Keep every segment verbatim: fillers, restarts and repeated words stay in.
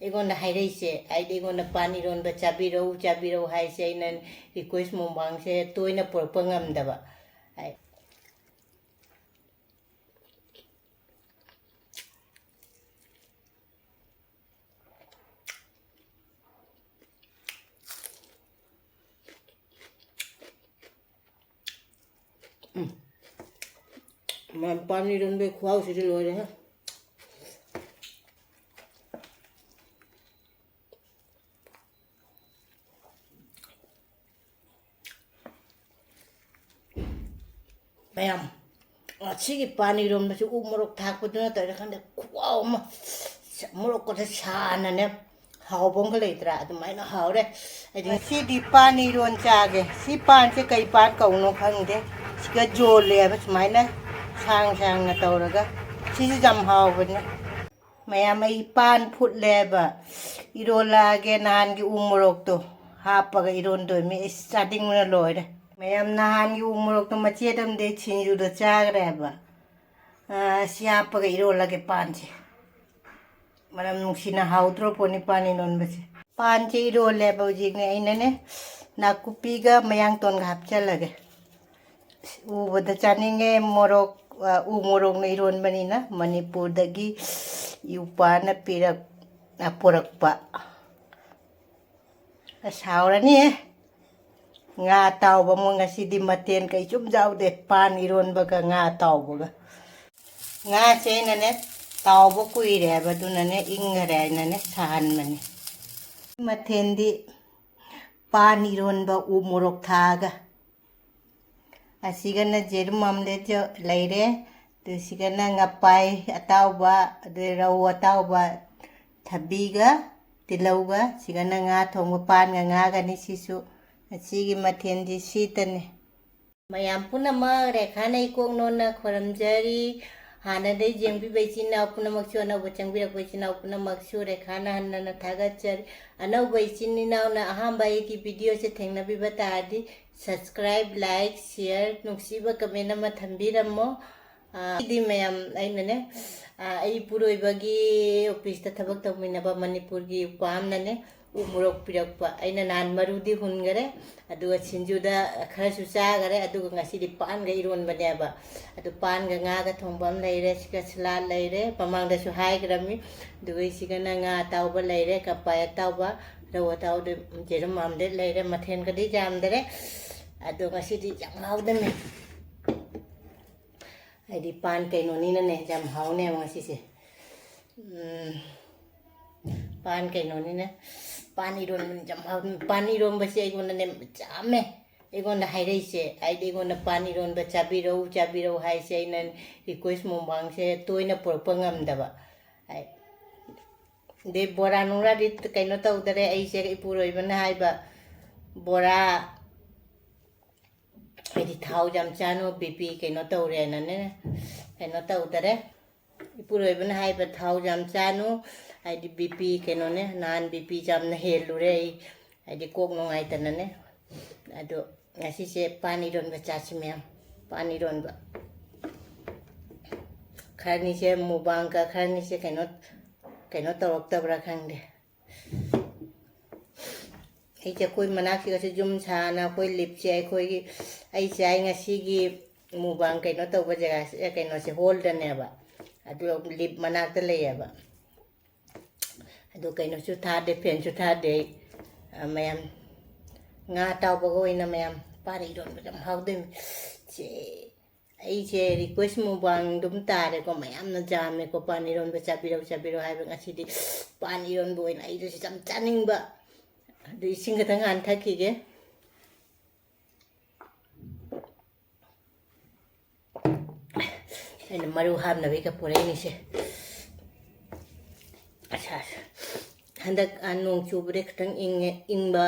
ꯑꯩꯉꯣꯟꯗ ꯍꯥꯏꯔꯛꯏꯁꯦ, ꯍꯥꯏꯗꯤ ꯑꯩꯉꯣꯟꯗ ꯄꯥꯟ ꯏꯔꯣꯟꯕ ꯆꯥꯕꯤꯔꯛꯎ, ꯆꯥꯕꯤꯔꯛꯎ ꯍꯥꯏꯁꯦ, ꯑꯩꯅ request ꯃꯨꯛꯕꯥꯡꯁꯦ ꯇꯣꯏꯅ ꯄꯨꯔꯛꯄ ꯉꯝꯗꯕ꯫ ꯍꯥꯏ-, ꯎꯝ꯫ ꯃ-, ꯄꯥꯟ ꯏꯔꯣꯟꯕꯒꯤ ꯈꯨꯍꯥꯎꯁꯤꯗꯤ ꯂꯣꯏꯔꯦꯍꯦ꯫ ꯃꯌꯥꯝ, ꯉꯁꯤꯒꯤ ꯄꯥꯟ ꯏꯔꯣꯟꯕꯁꯤ ꯎ ꯃꯣꯔꯣꯛ ꯊꯥꯛꯄꯗꯨꯅ ꯇꯧꯔꯤꯔꯥ ꯈꯪꯗꯦ, ꯈꯨꯍꯥꯎ ꯑꯃ, ꯃꯣꯔꯣꯛꯀꯗ ꯁꯥꯅꯅꯦ, ꯍꯥꯎꯕ ꯑꯃꯒ ꯂꯩꯇ꯭ꯔꯥ? ꯑꯗꯨꯃꯥꯏꯅ ꯍꯥꯎꯔꯦ꯫ ꯑꯩꯗꯤ ꯉꯁꯤꯗꯤ ꯄꯥꯟ ꯏꯔꯣꯟ ꯆꯥꯒꯦ꯫ ꯁꯤ ꯄꯥꯟꯁꯦ ꯀꯩ ꯄꯥꯟ ꯀꯧꯅꯣ ꯈꯪꯗꯦ꯫ ꯁꯤꯒ ꯖꯣꯜꯂꯦꯕ ꯁꯨꯃꯥꯏꯅ ꯁꯥꯡ ꯁꯥꯡꯅ ꯇꯧꯔꯒ꯫ ꯁꯤꯁꯨ ꯌꯥꯝ ꯍꯥꯎꯕꯅꯦ꯫ ꯃꯌꯥꯝ, ꯑꯩ ꯄꯥꯟ ꯐꯨꯠꯂꯦꯕ꯫ ꯏꯔꯣꯜꯂꯛꯑꯒꯦ, ꯅꯍꯥꯟꯒꯤ ꯎ ꯃꯣꯔꯣꯛꯇꯣ ꯍꯥꯞꯄꯒ ꯏꯔꯣꯟꯗꯣꯏꯃꯤ꯫ ꯏꯁ, ꯆꯥꯅꯤꯡꯕꯅ ꯂꯣꯏꯔꯦ꯫ ꯃꯌꯥꯝ, ꯅꯍꯥꯟꯒꯤ ꯎ ꯃꯣꯔꯣꯛꯇꯣ ꯃꯆꯦꯠ ꯑꯃꯗꯤ ꯁꯤꯡꯖꯨꯗ ꯆꯥꯈ꯭ꯔꯦꯕ꯫ ꯑꯥ, ꯁꯤ ꯍꯥꯞꯄꯒ ꯏꯔꯣꯜꯂꯒꯦ ꯄꯥꯟꯁꯦ꯫ ꯃꯅꯝ ꯅꯨꯡꯁꯤꯅ ꯍꯥꯎꯗ꯭ꯔꯣ ꯄꯣꯠꯅꯤ ꯄꯥꯟ ꯏꯔꯣꯟꯕꯁꯦ꯫ ꯄꯥꯟꯁꯦ ꯏꯔꯣꯜꯂꯦꯕ ꯍꯧꯖꯤꯛꯅꯦ ꯑꯩꯅꯅꯦ, ꯅꯥꯀꯨꯞꯄꯤꯒ ꯃꯌꯥꯡꯇꯣꯟꯒ ꯍꯥꯞꯆꯜꯂꯒꯦ꯫ ꯎꯕꯗ ꯆꯥꯅꯤꯡꯉꯦ, ꯃꯣꯔꯣꯛ, ꯑ, ꯎ ꯃꯣꯔꯣꯛꯅ ꯏꯔꯣꯟꯕꯅꯤꯅ ꯃꯅꯤꯄꯨꯔꯗꯒꯤ ꯏꯎꯄꯥꯅ ꯄꯤꯔꯛ-, ꯑ, ꯄꯨꯔꯛꯄ꯫ ꯑꯁ, ꯍꯥꯎꯔꯅꯤꯍꯦ꯫ ꯉꯥ ꯑꯇꯥꯎꯕ ꯑꯃꯨꯛ ꯉꯁꯤꯗꯤ ꯃꯊꯦꯜ ꯀꯩꯁꯨꯝ ꯌꯥꯎꯗꯦ, ꯄꯥꯟ ꯏꯔꯣꯟꯕꯒ ꯉꯥ ꯑꯇꯥꯎꯕꯒ꯫ ꯉꯥꯁꯦ ꯑꯩꯅꯅꯦ ꯇꯥꯎꯕ ꯀꯨꯏꯔꯦꯕ, ꯑꯗꯨꯅꯅꯦ ꯏꯪꯈꯔꯦ ꯍꯥꯏꯅꯅꯦ ꯁꯥꯍꯟꯕꯅꯤ꯫ ꯃꯊꯦꯜꯗꯤ ꯄꯥꯟ ꯏꯔꯣꯟꯕ ꯎ ꯃꯣꯔꯣꯛ ꯊꯥꯛꯑꯒ꯫ ꯑꯁꯤꯒꯅ ꯌꯦꯔꯨꯝ ꯑꯣꯝꯂꯦꯠ ꯂꯩꯔꯦ꯫ ꯑꯗꯨ ꯁꯤꯒꯅ ꯉꯄꯥꯏ ꯑꯇꯥꯎꯕ, ꯑꯗꯩ ꯔꯧ ꯑꯇꯥꯎꯕ, ꯊꯕꯤꯒ ꯇꯤꯜꯍꯧꯒ, ꯁꯤꯒꯅ ꯉꯥ ꯊꯣꯡꯕ, ꯄꯥꯟꯒ ꯉꯥꯒꯅꯤ ꯁꯤꯁꯨ꯫ ꯉꯁꯤꯒꯤ ꯃꯊꯦꯜꯗꯤ ꯁꯤꯇꯅꯤ꯫ ꯃꯌꯥꯝ ꯄꯨꯝꯅꯃꯛ ꯔꯦꯈꯥꯅ ꯏꯀꯣꯛ ꯅꯣꯟꯅ ꯈꯨꯔꯨꯝꯖꯔꯤ꯫ ꯍꯥꯟꯅꯗꯩ ꯌꯦꯡꯕꯤꯕ ꯏꯆꯤꯟ ꯏꯅꯥꯎ ꯄꯨꯝꯅꯃꯛꯁꯨ, ꯑꯅꯧꯕ ꯆꯪꯕꯤꯔꯛꯄ ꯏꯆꯤꯟ ꯏꯅꯥꯎ ꯄꯨꯝꯅꯃꯛꯁꯨ ꯔꯦꯈꯥꯅ ꯍꯟꯅ ꯍꯟꯅ ꯊꯥꯒꯠꯆꯔꯤ꯫ ꯑꯅꯧꯕ ꯏꯆꯤꯟ ꯏꯅꯥꯎꯅ ꯑꯍꯥꯟꯕ ꯑꯩꯒꯤ video ꯁꯦ ꯊꯦꯡꯅꯕꯤꯕ ꯇꯥꯔꯗꯤ, subscribe, like, share, ꯅꯨꯡꯁꯤꯕ comment ꯑꯃ ꯊꯝꯕꯤꯔꯝꯃꯣ꯫ ꯑꯥ, ꯑꯩꯗꯤ ꯃꯌꯥꯝ, ꯑꯩꯅꯅꯦ, ꯑꯥ, ꯑꯩ ꯏꯄꯨꯔꯣꯏꯕꯒꯤ ꯑꯣꯐꯤꯁꯇ ꯊꯕꯛ ꯇꯧꯃꯤꯟꯅꯕ ꯃꯅꯤꯄꯨꯔꯒꯤ ꯅꯨꯄꯥ ꯑꯃꯅꯅꯦ, ꯎ ꯃꯣꯔꯣꯛ ꯄꯤꯔꯛꯄ꯫ ꯑꯩꯅ ꯅꯍꯥꯟ ꯃꯔꯨꯗꯤ ꯍꯨꯟꯈꯔꯦ, ꯑꯗꯨꯒ ꯁꯤꯡꯖꯨꯗ ꯈꯔꯁꯨ ꯆꯥꯈꯔꯦ, ꯑꯗꯨꯒ ꯉꯁꯤꯗꯤ ꯄꯥꯟꯒ ꯏꯔꯣꯟꯕꯅꯦꯕ꯫ ꯑꯗꯨ ꯄꯥꯟꯒ ꯉꯥꯒ ꯊꯣꯡꯕ ꯑꯃ ꯂꯩꯔꯦ, ꯁꯤꯒ ꯁꯂꯥꯗ ꯂꯩꯔꯦ, ꯃꯃꯥꯡꯗꯁꯨ ꯍꯥꯏꯈ꯭ꯔꯃꯤ꯫ ꯑꯗꯨꯒ ꯁꯤꯒꯅ ꯉꯥ ꯑꯇꯥꯎꯕ ꯂꯩꯔꯦ, ꯀꯄꯥꯏ ꯑꯇꯥꯎꯕ, ꯔꯧ ꯑꯇꯥꯎꯕ, ꯌꯦꯔꯨꯝ ꯑꯣꯝꯂꯦꯠ ꯂꯩꯔꯦ꯫ ꯃꯊꯦꯜꯒꯗꯤ ꯌꯥꯝꯗꯔꯦ, ꯑꯗꯣ ꯉꯁꯤꯗꯤ ꯌꯥꯝ ꯍꯥꯎꯗꯃꯤ꯫ ꯍꯥꯏꯗꯤ ꯄꯥꯟ ꯀꯩꯅꯣꯅꯤꯅꯅꯦ, ꯌꯥꯝ ꯍꯥꯎꯅꯦꯕ ꯉꯁꯤꯁꯦ꯫ ꯎꯝ, ꯄꯥꯟ ꯀꯩꯅꯣꯅꯤꯅ, ꯄꯥꯟ ꯏꯔꯣꯟꯕꯅꯤ ꯌꯥꯝ ꯍꯥꯎ-, ꯄꯥꯟ ꯏꯔꯣꯟꯕꯁꯦ ꯑꯩꯉꯣꯟꯗꯅꯦ ꯆꯥꯝꯃꯦ꯫ ꯑꯩꯉꯣꯟꯗ ꯍꯥꯏꯔꯛꯏꯁꯦ, ꯍꯥꯏꯗꯤ ꯑꯩꯉꯣꯟꯗ ꯄꯥꯟ ꯏꯔꯣꯟꯕ ꯆꯥꯕꯤꯔꯛꯎ, ꯆꯥꯕꯤꯔꯛꯎ ꯍꯥꯏꯁꯦ, ꯑꯩꯅ ꯔꯤꯀ꯭ꯋꯦꯁ ꯃꯨꯛꯕꯥꯡꯁꯦ ꯇꯣꯏꯅ ꯄꯨꯔꯛꯄ ꯉꯝꯗꯕ꯫ ꯍꯥꯏ-, ꯑꯗꯩ ꯕꯣꯔꯥ ꯅꯨꯡꯔꯥꯗꯤ ꯀꯩꯅꯣ ꯇꯧꯗꯔꯦ꯫ ꯑꯩꯁꯦ ꯏꯄꯨꯔꯣꯏꯕꯅ ꯍꯥꯏꯕ, ꯕꯣꯔꯥ, ꯍꯥꯏꯗꯤ ꯊꯥꯎ ꯌꯥꯝ ꯆꯥꯅꯨ, ꯕꯤ ꯄꯤ ꯀꯩꯅꯣ ꯇꯧꯔꯦꯅꯅꯦ, ꯀꯩꯅꯣ ꯇꯧꯗꯔꯦ꯫ ꯏꯄꯨꯔꯣꯏꯕꯅ ꯍꯥꯏꯕ, ꯊꯥꯎ ꯌꯥꯝ ꯆꯥꯅꯨ, ꯍꯥꯏꯗꯤ ꯕꯤ ꯄꯤ ꯀꯩꯅꯣꯅꯦ, ꯅꯍꯥꯟ ꯕꯤ ꯄꯤ ꯌꯥꯝꯅ ꯍꯦꯜꯂꯨꯔꯦ ꯑꯩ, ꯍꯥꯏꯗꯤ ꯀꯣꯛ ꯅꯨꯡꯉꯥꯏꯇꯅꯅꯦ꯫ ꯑꯗꯣ ꯉꯁꯤꯁꯦ ꯄꯥꯟ ꯏꯔꯣꯟꯕ ꯆꯥꯁꯤ ꯃꯌꯥꯝ, ꯄꯥꯟ ꯏꯔꯣꯟꯕ꯫ ꯈꯔꯅꯤꯁꯦ ꯃꯨꯛꯕꯥꯡꯒ ꯈꯔꯅꯤꯁꯦ ꯀꯩꯅꯣ, ꯀꯩꯅꯣ ꯇꯧꯔꯛꯇꯕ꯭ꯔꯥ ꯈꯪꯗꯦ꯫ ꯑꯩꯁꯦ ꯑꯩꯈꯣꯏ ꯃꯅꯥꯛꯁꯤꯒꯁꯨ ꯌꯨꯝ ꯁꯥꯅ ꯑꯩꯈꯣꯏ ꯂꯤꯞꯁꯦ ꯑꯩꯈꯣꯏꯒꯤ, ꯑꯩꯁꯦ ꯑꯩ ꯉꯁꯤꯒꯤ ꯃꯨꯛꯕꯥꯡ ꯀꯩꯅꯣ ꯇꯧꯕ ꯖꯒꯥꯁꯦ, ꯀꯩꯅꯣꯁꯦ ꯍꯣꯜꯗꯅꯦꯕ, ꯑꯗꯨ ꯂꯤꯞ ꯃꯅꯥꯛꯇ ꯂꯩꯌꯦꯕ꯫ ꯑꯗꯨ ꯀꯩꯅꯣꯁꯨ ꯊꯥꯗꯦ, ꯐꯦꯟꯁꯨ ꯊꯥꯗꯦ ꯑꯩ꯫ ꯑ, ꯃꯌꯥꯝ, ꯉꯥ ꯑꯇꯥꯎꯕꯒ ꯑꯣꯏꯅ ꯃꯌꯥꯝ ꯄꯥꯟ ꯏꯔꯣꯟꯕ ꯌꯥꯝ ꯍꯥꯎꯗꯣꯏꯅꯤ꯫ ꯆꯦ, ꯑꯩꯁꯦ ꯔꯤꯀ꯭ꯋꯦꯁ ꯃꯨꯛꯕꯥꯡ ꯑꯗꯨꯝ ꯇꯥꯔꯦꯀꯣ, ꯃꯌꯥꯝꯅ ꯌꯥꯝꯃꯦꯀꯣ, ꯄꯥꯟ ꯏꯔꯣꯟꯕ ꯆꯥꯕꯤꯔꯛꯎ, ꯆꯥꯕꯤꯔꯛꯎ ꯍꯥꯏꯕ꯫ ꯉꯁꯤꯗꯤ ꯄꯥꯟ ꯏꯔꯣꯟꯕ ꯑꯣꯏꯅ ꯑꯩꯗꯁꯨ ꯌꯥꯝ ꯆꯥꯅꯤꯡꯕ꯫ ꯑꯗꯨ ꯏꯁꯤꯡ ꯈꯛꯇꯪ ꯍꯥꯟꯅ ꯊꯛꯈꯤꯒꯦ꯫ ꯑꯩꯅ ꯃꯔꯨ ꯍꯥꯞꯅꯕꯒꯤꯒ ꯄꯨꯔꯛꯏꯅꯤꯁꯦ꯫ ꯑꯁ, ꯑꯁ꯫ ꯍꯟꯗꯛ, ꯑ, ꯅꯣꯡ ꯆꯨꯕꯗꯩ ꯈꯤꯇꯪ ꯏꯪꯉꯦ, ꯏꯪꯕ,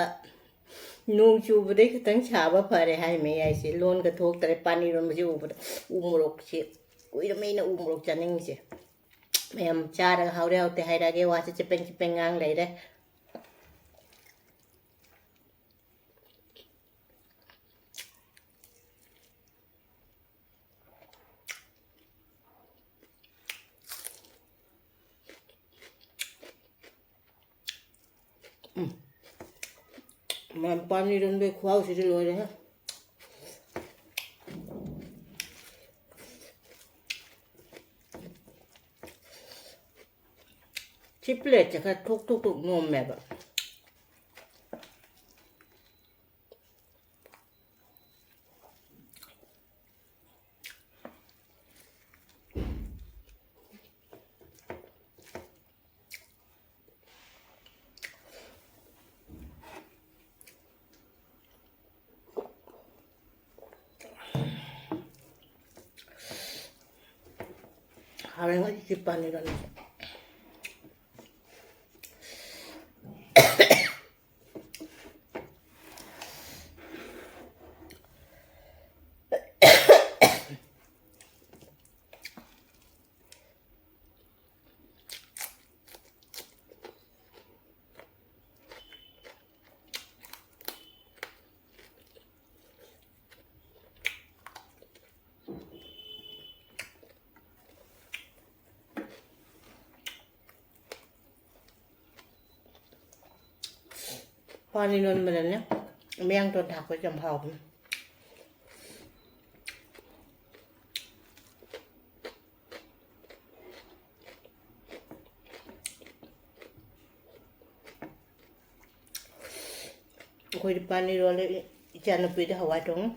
ꯅꯣꯡ ꯆꯨꯕꯗꯩ ꯈꯤꯇꯪ ꯁꯥꯕ ꯐꯔꯦ ꯍꯥꯏ ꯃꯌꯥꯏꯁꯦ꯫ ꯂꯣꯟꯒ ꯊꯣꯛꯇꯔꯦ ꯄꯥꯟ ꯏꯔꯣꯟꯕꯁꯦ ꯎꯕꯗ꯫ ꯎ ꯃꯣꯔꯣꯛꯁꯦ ꯀꯨꯏꯔꯝꯃꯦ ꯑꯩꯅ ꯎ ꯃꯣꯔꯣꯛ ꯆꯥꯅꯤꯡꯉꯤꯁꯦ꯫ ꯃꯌꯥꯝ ꯆꯥꯔꯒ ꯍꯥꯎꯔꯦ ꯍꯥꯎꯇꯦ ꯍꯥꯏꯔꯛꯑꯒꯦ, ꯋꯥꯁꯦ ꯆꯄꯦꯡ ꯆꯄꯦꯡ ꯉꯥꯡ ꯂꯩꯔꯦ꯫ ꯎꯝ꯫ ꯃꯌꯥꯝ ꯄꯥꯟ ꯏꯔꯣꯟꯕꯒꯤ ꯈꯨꯍꯥꯎꯁꯤꯗꯤ ꯂꯣꯏꯔꯦꯍꯦ꯫ ꯁꯤ ꯄ꯭ꯂꯦꯠꯁꯦ ꯈꯔ ꯊꯣꯛ ꯊꯣꯛ ꯊꯣꯛ ꯅꯣꯝꯃꯦꯕ꯫ ꯍꯥꯎꯔꯦ ꯉꯁꯤ ꯄꯥꯟ ꯏꯔꯣꯟꯕꯁꯦ꯫ ꯄꯥꯟ ꯏꯔꯣꯟꯕꯗꯅꯦ ꯃꯌꯥꯡꯇꯣꯟ ꯊꯥꯛꯄꯁꯦ ꯌꯥꯝ ꯍꯥꯎꯕꯅꯦ꯫ ꯑꯩꯈꯣꯏꯗꯤ ꯄꯥꯟ ꯏꯔꯣꯜꯂꯦ, ꯏꯆꯥꯅꯨꯄꯤꯗꯤ ꯍꯋꯥꯏ ꯊꯣꯡꯉꯦ꯫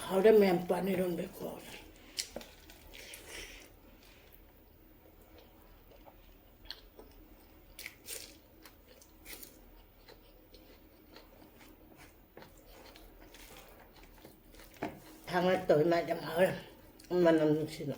ꯍꯥꯎꯔꯦ ꯃꯌꯥꯝ, ꯄꯥꯟ ꯏꯔꯣꯟꯕ ꯈꯨꯍꯥꯎꯁꯦ꯫ ꯊꯥꯡꯅ ꯇꯧꯔꯤ ꯃꯥꯗꯤ ꯌꯥꯝ ꯍꯥꯎꯔꯦ, ꯃꯅꯝ ꯅꯨꯡꯁꯤꯕ꯫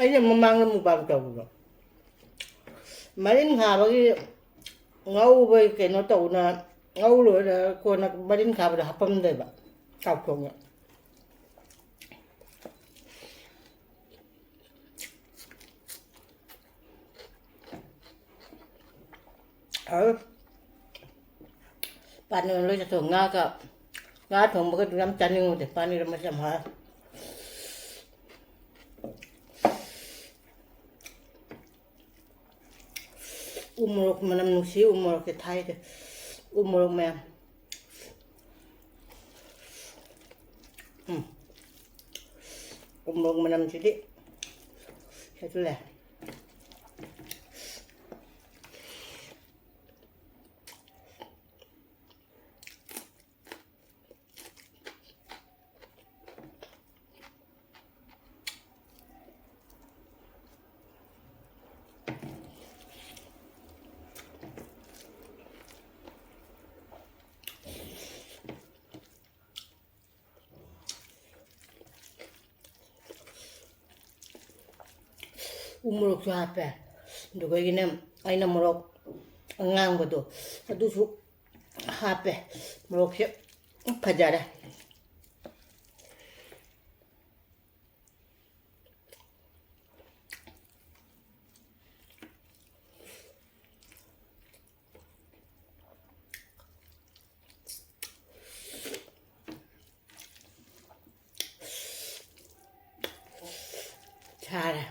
ꯑꯩꯅ ꯃꯃꯥꯡꯗ mukbang ꯇꯧꯕꯗꯣ, ꯃꯔꯤꯟ ꯈꯥꯕꯒꯤ ꯉꯧꯕꯩ ꯀꯩꯅꯣ ꯇꯧꯅ, ꯉꯧ ꯂꯣꯏꯔ ꯀꯣꯟꯅ ꯃꯔꯤꯟ ꯈꯥꯕꯗꯣ ꯍꯥꯞꯄꯝꯗꯦꯕ, ꯀꯥꯎꯊꯣꯛꯅ꯫ ꯑ, ꯄꯥꯟ ꯏꯔꯣꯟꯕ ꯂꯣꯏ ꯆꯠꯊꯣꯛ꯫ ꯉꯥꯒ, ꯉꯥ ꯊꯣꯡꯕꯒꯗꯨ ꯌꯥꯝ ꯆꯥꯅꯤꯡꯉꯨꯗꯦ꯫ ꯄꯥꯟ ꯏꯔꯣꯟꯕꯁꯦ ꯌꯥꯝ ꯍꯥꯎ꯫ ꯎ ꯃꯣꯔꯣꯛ ꯃꯅꯝ ꯅꯨꯡꯁꯤ, ꯎ ꯃꯣꯔꯣꯛꯁꯦ ꯊꯥꯏꯁꯦ꯫ ꯎ ꯃꯣꯔꯣꯛ ꯃꯌꯥꯝ꯫ ꯎꯝ꯫ ꯎ ꯃꯣꯔꯣꯛ ꯃꯅꯝꯁꯤꯗꯤ ꯍꯦꯛꯇ ꯂꯩ꯫ ꯎ ꯃꯣꯔꯣꯛꯁꯨ ꯍꯥꯞꯄꯦ꯫ ꯑꯗꯨꯒ ꯑꯩꯒꯤꯅꯦ, ꯑꯩꯅ ꯃꯣꯔꯣꯛ ꯑꯉꯥꯡꯕꯗꯣ ꯑꯗꯨꯁꯨ ꯍꯥꯞꯄꯦ꯫ ꯃꯣꯔꯣꯛꯁꯦ ꯐꯖꯔꯦ꯫ ꯁꯥꯔꯦ꯫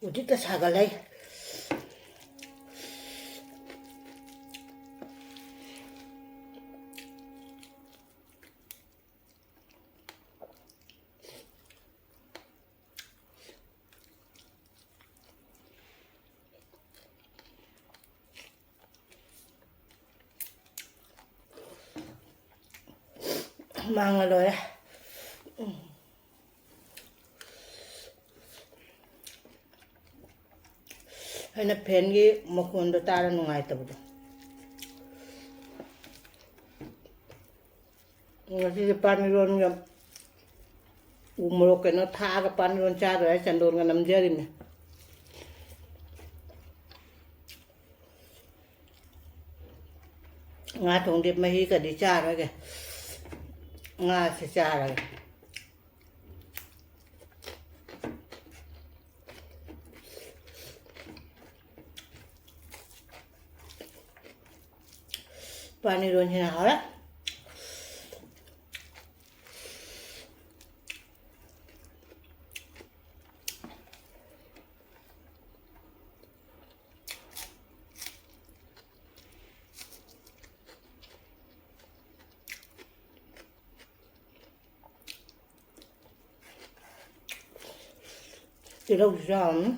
ꯍꯧꯖꯤꯛꯇ ꯁꯥꯒꯠꯂꯛꯏ꯫ ꯃꯥꯡꯉ ꯂꯣꯏꯔꯦ꯫ ꯑꯩꯅ ꯐꯦꯟꯒꯤ ꯃꯈꯣꯟꯗꯣ ꯇꯥꯔ ꯅꯨꯡꯉꯥꯏꯇꯕꯗꯣ꯫ ꯉꯁꯤꯗꯤ ꯄꯥꯟ ꯏꯔꯣꯟꯒ ꯎ ꯃꯣꯔꯣꯛ ꯀꯩꯅꯣ ꯊꯥꯛꯑꯒ ꯄꯥꯟ ꯏꯔꯣꯟ ꯆꯥꯗꯣꯔꯦ꯫ ꯆꯟꯗꯣꯟꯒ ꯅꯝꯖꯔꯤꯅꯦ꯫ ꯉꯥ ꯊꯣꯡꯗꯤ ꯃꯍꯤꯒꯗꯤ ꯆꯥꯔꯣꯏꯒꯦ꯫ ꯉꯥꯁꯦ ꯆꯥꯔꯒꯦ꯫ ꯄꯥꯟ ꯏꯔꯣꯟꯁꯤꯅ ꯍꯥꯎꯔꯦ꯫ ꯇꯤꯜꯍꯧꯁꯨ ꯌꯥꯎꯔꯅꯤ꯫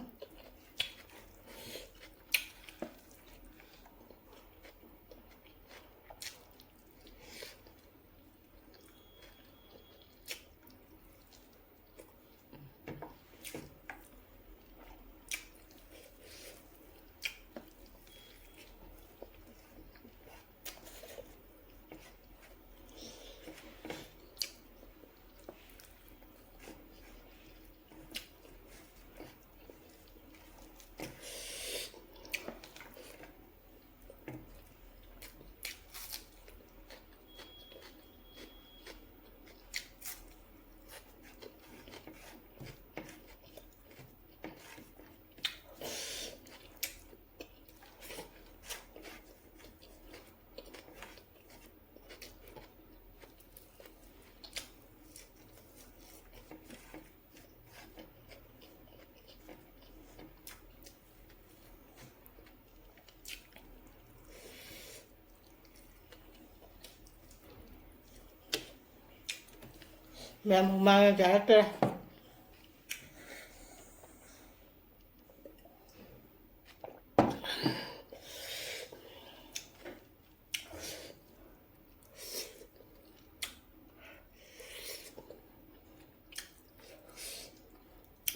ꯃꯌꯥꯝ ꯍꯨꯃꯥꯡꯅ ꯌꯥꯔꯛꯇ꯭ꯔꯦ꯫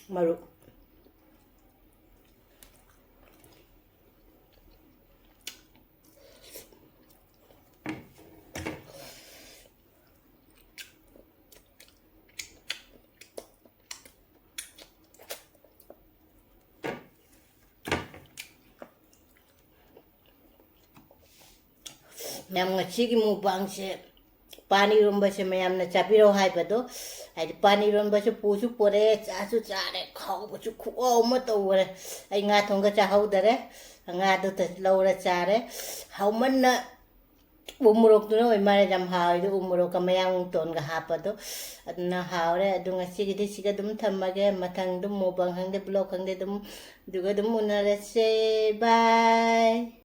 ꯃꯔꯨꯞ꯫ ꯃꯌꯥꯝ, ꯉꯁꯤꯒꯤ ꯃꯨꯛꯕꯥꯡꯁꯦ ꯄꯥꯟ ꯏꯔꯣꯟꯕꯁꯦ ꯃꯌꯥꯝꯅ ꯆꯥꯕꯤꯔꯣ ꯍꯥꯏꯕꯗꯣ, ꯍꯥꯏꯗꯤ ꯄꯥꯟ ꯏꯔꯣꯟꯕꯁꯨ ꯄꯨꯁꯨ ꯄꯨꯔꯛꯑꯦ, ꯆꯥꯁꯨ ꯆꯥꯔꯦ, ꯍꯥꯎꯕꯁꯨ ꯈꯨꯍꯥꯎ ꯑꯃ ꯇꯧꯈꯔꯦ꯫ ꯑꯩ ꯉꯥ ꯊꯣꯡꯒ ꯆꯥꯍꯧꯗꯔꯦ, ꯉꯥꯗꯨ ꯂꯧꯔ ꯆꯥꯔꯦ꯫ ꯍꯥꯎꯃꯟꯅ ꯎ ꯃꯣꯔꯣꯛꯇꯨꯅ ꯑꯣꯏ ꯃꯥꯜꯂꯦ ꯌꯥꯝ ꯍꯥꯎꯔꯤꯗꯣ, ꯎ ꯃꯣꯔꯣꯛꯀ ꯃꯌꯥꯡꯇꯣꯟꯒ ꯍꯥꯞꯄꯗꯣ꯫ ꯑꯗꯨꯅ ꯍꯥꯎꯔꯦ꯫ ꯑꯗꯨ ꯉꯁꯤꯒꯤꯗꯤ ꯁꯤꯒ ꯑꯗꯨꯝ ꯊꯝꯃꯒꯦ꯫ ꯃꯊꯪ ꯑꯗꯨꯝ ꯃꯨꯛꯕꯥꯡ ꯈꯪꯗꯦ, ꯕ꯭ꯂꯣꯛ ꯈꯪꯗꯦ, ꯑꯗꯨꯝ ꯑꯗꯨꯒ ꯑꯗꯨꯝ ꯎꯅꯔꯁꯦ꯫ ꯕꯥꯏ꯫